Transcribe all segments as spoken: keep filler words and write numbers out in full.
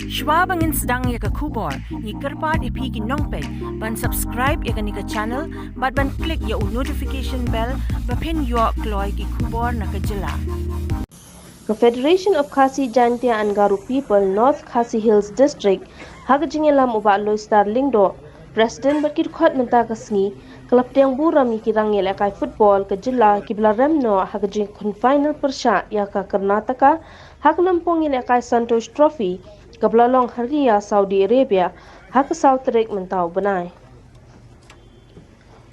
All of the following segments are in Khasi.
Shuwa ba ngin sdang ïa ka khubor, ngi kyrpad ïa phi ki nongpeit ban subscribe ïa kane ka channel bad ban click ïa u notification bell ba phin ïoh kloi ki khubor na ka jylla. Ka Federation of Khasi Jaintia and Garo People North Khasi Hills District, ha ka jingïalam u Bah Loistar Lyngdoh, President bad ki dkhot mynta ka sngi, ka la pdiang burom ïa ki rangïalehkai football ka jylla kiba la rem noh ha ka jingkhun final pyrshah ïa ka Karnataka ha ka lympung ïalehkai Santosh Trophy kaba la long ha Riyadh, Saudi Arabia, ha ka saw tarik mynta u bnai.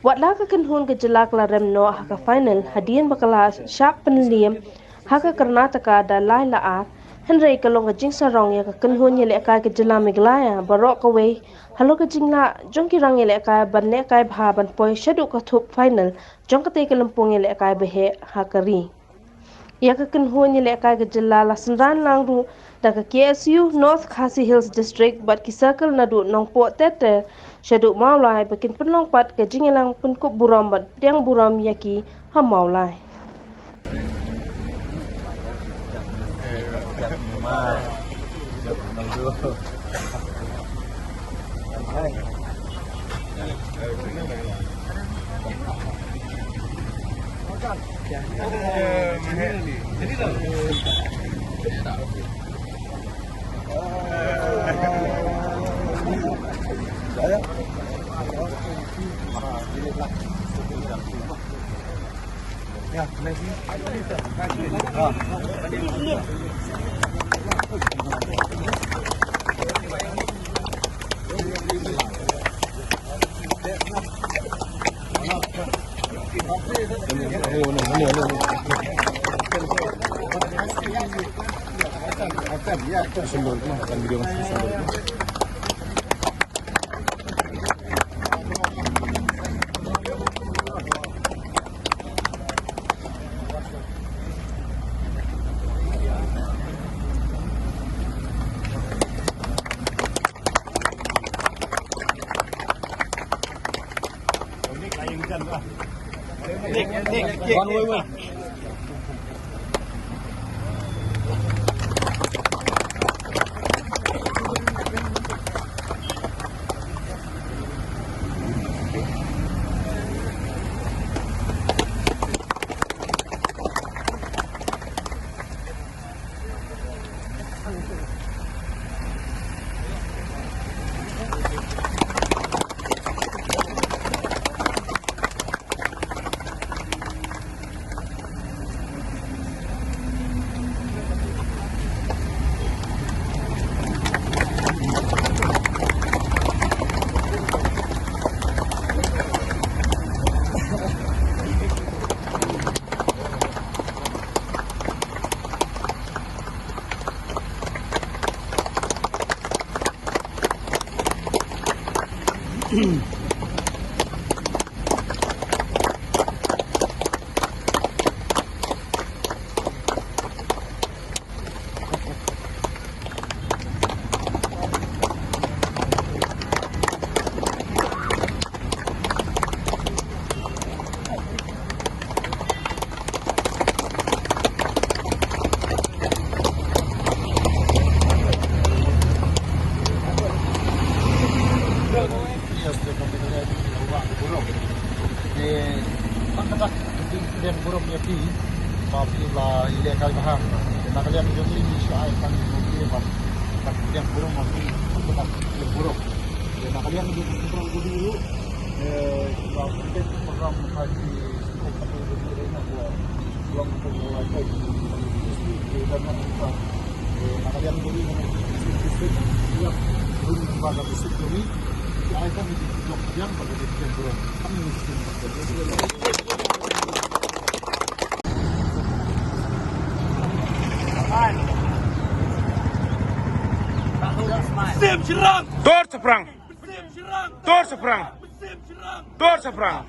Wat la ka kynhun ka jylla ka la rem noh ha ka final hadien ba ka la shah pynliem ha ka Karnataka da lai la ar, hynrei ka long ka jingsarong ïa ka kynhun ïalehkai ka jylla Meghalaya baroh kawei halor ka jinglah jong ki rangïalehkai ban lehkai bha ban poi shaduh ka thup final jong katei ka lympung ïalehkai ba heh ha ka ri. Ïa ka kynhun ïalehkai ka jylla la synran lang ruh da ka K S U North Khasi Hills District bad ki circle naduh Nongpoh ter ter shaduh Mawlai ba kin pynlong pat ka jingïalang pynkup burom bad pdiang burom ïa ki ha Mawlai. Sim Shrang! Tor Shrang! Sim Shrang! Tor Shrang! Sim Shrang! Tor Shrang!